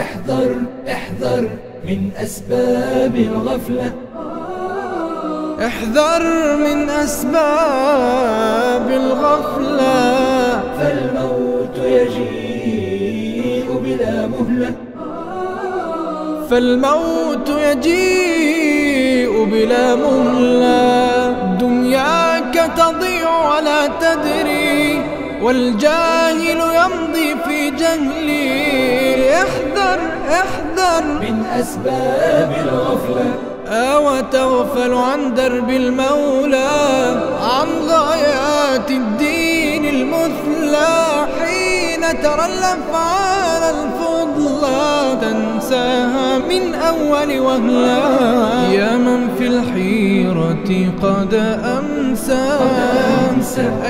احذر احذر من أسباب الغفلة. احذر من أسباب الغفلة، فالموت يجيء بلا مهلة. فالموت يجيء بلا مهلة. دنياك تضيع ولا تدري، والجاهل يمضي في جهلي. احذر احذر من أسباب الغفلة. وتغفل عن درب المولى، عن غايات الدين المثلى. حين ترى الأفعال الفضلى تنساها من أول وهلة. يا من في الحيرة قد أمسى،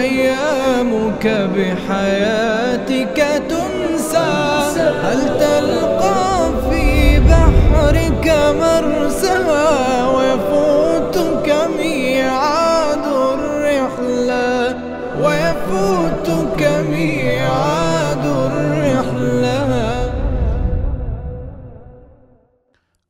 أيامك بحياتك تنسى. هل تلقى في بحرك مرسى، ويفوتك ميعاد الرحلة، ويفوتك ميعاد الرحلة.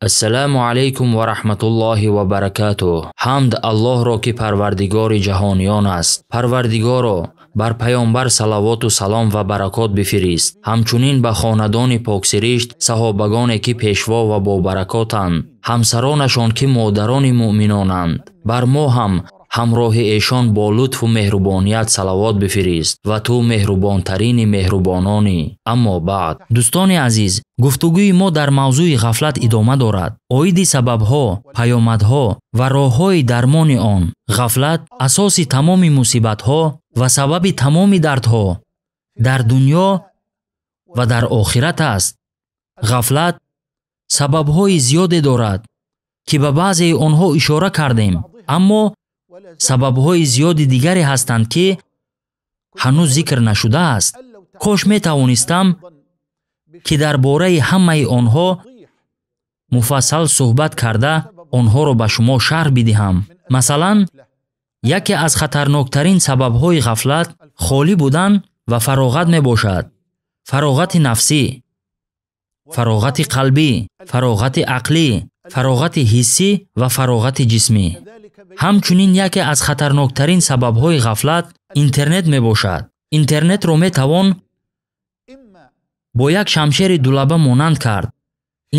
Ассалому алайкум ва раҳматуллоҳи ва баракатуҳ. Ҳамд Аллоҳро, ки Парвардигори ҷаҳониён аст. Парвардигоро, бар паёмбар салавоту салом ва баракот бифирист, ҳамчунин ба хонадони поксиришт, саҳобагоне ки пешво ва бобаракотанд, ҳамсаронашон ки модарони муъминонанд. Бар мо ҳам ҳамроҳи эшон бо лутфу меҳрубоният салавот бифирист ва ту меҳрубонтарини меҳрубононӣ. Аммо баъд, дӯстони азиз, гуфтугӯи мо дар мавзӯи ғафлат идома дорад. Оиди сабабҳо, паёмадҳо ва роҳҳои дармони он. Ғафлат асоси тамоми мусибатҳо ва сабаби тамоми дардҳо дар дунё ва дар охират аст. Ғафлат сабабҳои зиёде дорад, ки ба баъзеи онҳо ишора кардем, аммо сабабҳои зиёди дигаре ҳастанд, ки ҳанӯз зикр нашудааст. Кош метавонистам, ки дар бораи ҳамаи онҳо муфассал суҳбат карда, онҳоро ба шумо шарҳ бидиҳам. Масалан, яке аз хатарноктарин сабабҳои ғафлат холӣ будан ва фароғат мебошад. Фароғати нафсӣ, фароғати қалбӣ, фароғати ақлӣ, фароғати ҳиссӣ ва фароғати ҷисмӣ. Ҳамчунин яке аз хатарноктарин сабабҳои ғафлат интернет мебошад. Интернетро метавон бо як шамшери дулаба монанд кард.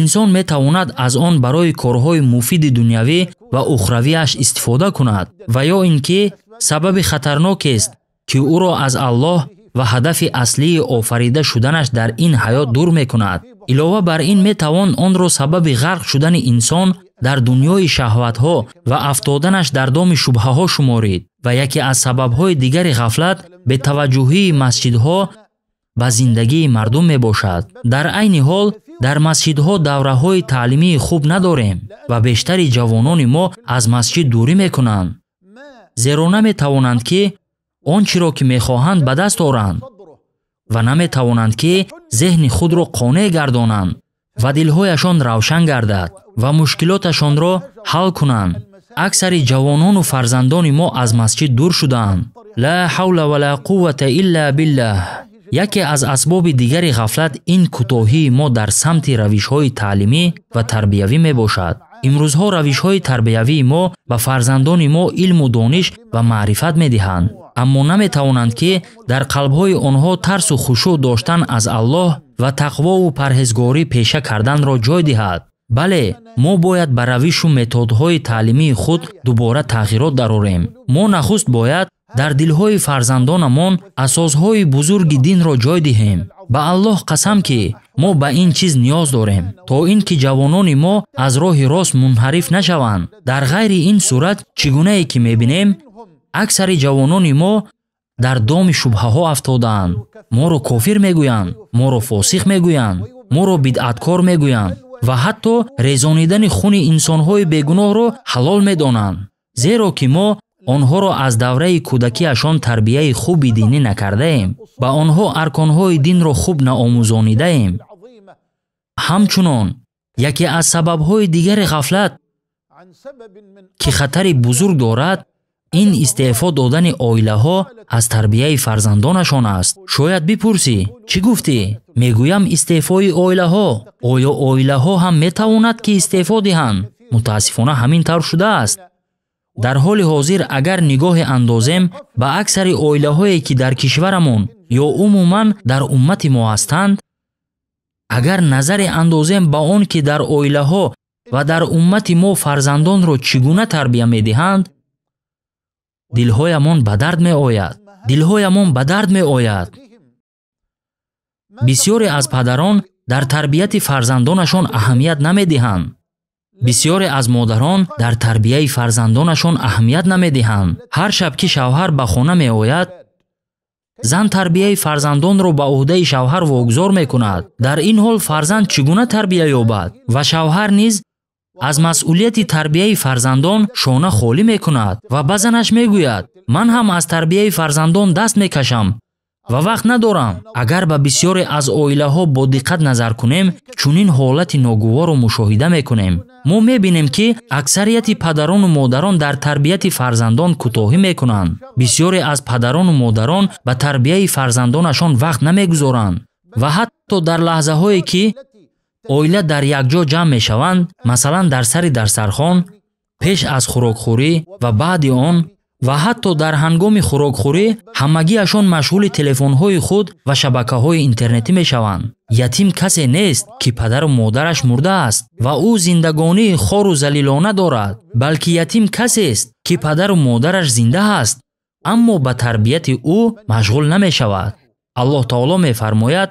Инсон метавонад аз он барои корҳои муфиди дунявӣ ва ухравиаш истифода кунад, ва ё ин ки сабаби хатарнокест, ки ӯро аз Аллоҳ ва ҳадафи аслии офарида шуданаш дар ин ҳаёт дур мекунад. Илова бар ин, метавон онро сабаби ғарқ шудани инсон дар дунёи шаҳватҳо ва афтоданаш дар доми шубҳаҳо шуморид. Ва яке аз сабабҳои дигари ғафлат бетаваҷҷӯҳии масҷидҳо ба зиндагии мардум мебошад. Дар айни ҳол дар масҷидҳо давраҳои таълимии хуб надорем ва бештари ҷавонони мо аз масҷид дурӣ мекунанд, зеро наметавонанд, ки он чиро ки мехоҳанд ба даст оранд ва наметавонанд, ки зеҳни худро қонеъ гардонанд ва дилҳояшон равшан гардад ва мушкилоташонро ҳал кунанд. Аксари ҷавонону фарзандони мо аз масҷид дур шудаанд. Ла ҳавла ва ла қуввата илла биллаҳ. Яке аз асбоби дигари ғафлат ин кӯтоҳии мо дар самти равишҳои таълимӣ ва тарбиявӣ мебошад. Имрӯзҳо равишҳои тарбиявии мо ба фарзандони мо илму дониш ва маърифат медиҳанд, аммо наметавонанд, ки дар қалбҳои онҳо тарсу хушӯъ доштан аз Аллоҳ ва тақвову парҳезгорӣ пеша карданро ҷой диҳад. Бале, мо бояд ба равишу методҳои таълимии худ дубора тағйирот дарорем. Мо нахуст бояд дар дилҳои фарзандонамон асосҳои бузурги динро ҷой диҳем. Ба Аллоҳ қасам, ки мо ба ин чиз ниёз дорем, то ин ки ҷавонони мо аз роҳи рост мунҳариф нашаванд. Дар ғайри ин сурат, чӣ гунае ки мебинем, аксари ҷавонони мо дар доми шубҳаҳо афтодаанд. Моро кофир мегӯянд, моро фосиқ мегӯянд, моро бидъаткор мегӯянд ва ҳатто резонидани хуни инсонҳои бегуноҳро ҳалол медонанд, зеро ки мо онҳоро аз давраи кӯдакиашон тарбияи хуби динӣ накардаем, ба онҳо арконҳои динро хуб наомӯзонидаем. Ҳамчунон яке аз сабабҳои дигари ғафлат, ки хатари бузург дорад, Ин истеъфо додани оилаҳо аз тарбияи фарзандонашон аст. Шояд бипурсӣ, чӣ гуфтӣ? Мегӯям истеъфои оилаҳо. Оё оилаҳо ҳам метавонад, ки истеъфо диҳанд? Мутаассифона ҳамин тавр шудааст. Дар ҳоли ҳозир агар нигоҳе андозем ба аксари оилаҳое, ки дар кишварамон ё умуман дар уммати мо ҳастанд, агар назаре андозем ба он, ки дар оилаҳо ва дар уммати мо фарзандонро чӣ гуна тарбия медиҳанд, дилҳоямон ба дард меояд. Дилҳоямон ба дард меояд. Бисёре аз падарон дар тарбияти фарзандонашон аҳамият намедиҳанд. Бисёре аз модарон дар тарбияи фарзандонашон аҳамият намедиҳанд. Ҳар шаб ки шавҳар ба хона меояд, зан тарбияи фарзандонро ба ӯҳдаи шавҳар вогузор мекунад. Дар ин ҳол фарзанд чӣ гуна тарбия ёбад? Ва шавҳар низ аз масъулияти тарбияи фарзандон шона холӣ мекунад ва ба занаш мегӯяд: ман ҳам аз тарбияи фарзандон даст мекашам ва вақт надорам. Агар ба бисёре аз оилаҳо бо диққат назар кунем, чунин ҳолати ногуворро мушоҳида мекунем. Мо мебинем, ки аксарияти падарону модарон дар тарбияти фарзандон кӯтоҳӣ мекунанд. Бисёре аз падарону модарон ба тарбияи фарзандонашон вақт намегузоранд ва ҳатто дар лаҳзаҳое, ки оила дар якҷо ҷамъ мешаванд, масалан дар сари дастархон, пеш аз хӯрокхӯрӣ ва баъди он, ва ҳатто дар ҳангоми хӯрокхӯрӣ ҳамагиашон машғули телефонҳои худ ва шабакаҳои интернетӣ мешаванд. Ятим касе нест, ки падару модараш мурдааст ва ӯ зиндагонии хору залилона дорад, балки ятим касест, ки падару модараш зинда аст, аммо ба тарбияти ӯ машғул намешавад. Аллоҳ таоло мефармояд: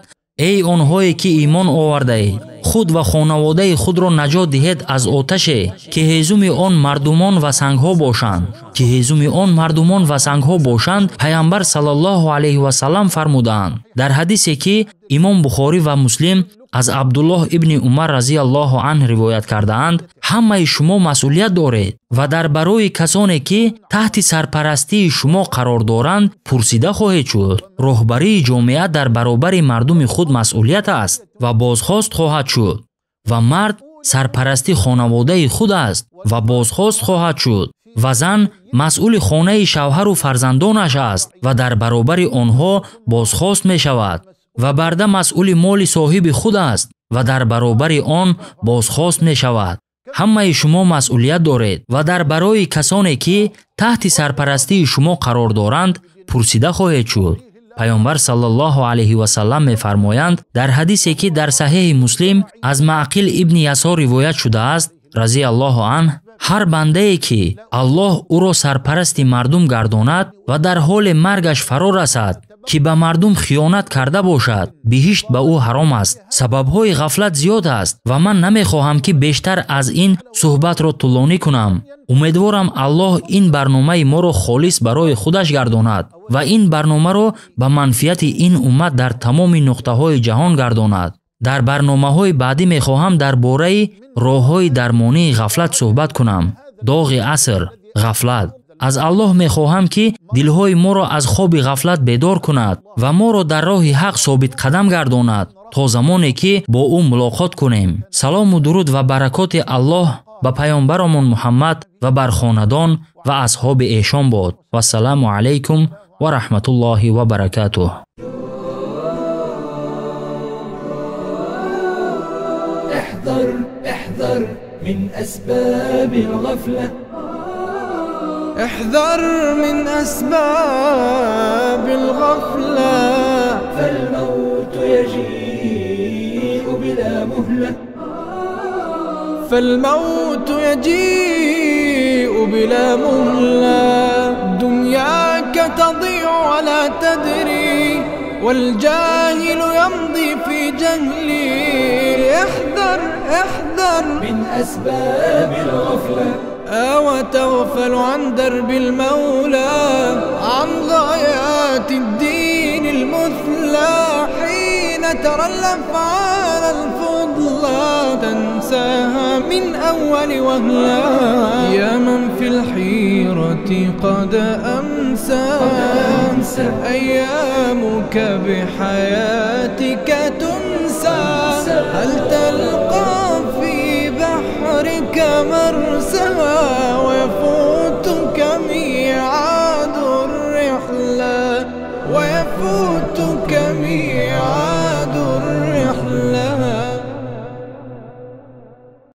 эй онҳое, ки имон овардаед, худ ва хонаводаи худро наҷот диҳед аз оташе, ки ҳезуми он мардумон ва сангҳо бошанд. Ки ҳезуми он мардумон ва сангҳо бошанд, Пайғамбар саллаллоҳу алайҳи васаллам фармудаанд. Дар ҳадисе, ки Имом Бухорӣ ва Муслим аз Абдуллоҳ ибни Умар разияллоҳу анҳ ривоят кардаанд, ҳамаи шумо масъулият доред ва дар барои касоне, ки таҳти сарпарастии шумо қарор доранд, пурсида хоҳед шуд. Роҳбарии ҷомеа дар баробари мардуми худ масъулият аст ва бозхост хоҳад шуд. Ва мард сарпарасти хонаводаи худ аст ва бозхост хоҳад шуд. Ва зан масъули хонаи шавҳару фарзандонаш аст ва дар баробари онҳо бозхост мешавад. Ва барда масъули моли соҳиби худ аст ва дар баробари он бозхост мешавад. Ҳамаи шумо масъулият доред ва дар барои касоне, ки таҳти сарпарастии шумо қарор доранд, пурсида хоҳед шуд. Пайғамбар саллаллоҳу алайҳи васаллам мефармоянд дар ҳадисе, ки дар Саҳеҳи Муслим аз Маъқил ибни Ясор ривоят шудааст разияллоҳу анҳ, ҳар бандае, ки Аллоҳ ӯро сарпарасти мардум гардонад ва дар ҳоле маргаш фаро расад, ки ба мардум хиёнат карда бошад, биҳишт ба ӯ ҳаром аст. Сабабҳои ғафлат зиёд аст ва ман намехоҳам, ки бештар аз ин суҳбатро тӯлонӣ кунам. Умедворам Аллоҳ ин барномаи моро холис барои худаш гардонад ва ин барномаро ба манфиати ин уммат дар тамоми нуқтаҳои ҷаҳон гардонад. Дар барномаҳои баъдӣ мехоҳам дар бораи роҳҳои дармонии ғафлат суҳбат кунам. Доғи аср, ғафлат. Аз Аллоҳ мехоҳам, ки дилҳои моро аз хоби ғафлат бедор кунад ва моро дар роҳи ҳақ собитқадам гардонад то замоне, ки бо ӯ мулоқот кунем. Салому дуруд ва баракоти Аллоҳ ба паёмбаромон Муҳаммад ва бар хонадон ва асҳоби эшон бод. Вассаламу алайкум ва раҳматуллоҳи ва баракатуҳ. احذر احذر من أسباب الغفلة. احذر من أسباب الغفلة، فالموت يجيء بلا مهلة. فالموت يجيء بلا مهلة. دنياك تضيع ولا تدري، والجاهل يمضي في جهلي. احذر احذر من أسباب الغفلة. وتغفل عن درب المولى، عن غايات الدين المثلى. حين ترى الأفعال الفضلى تنساها من أول وهلة. يا من في الحيرة قد أمسى، أيامك بحياتك تنسى. هل تلقى في بحرك مرسى ويفوتك ميعاد الموت كمين.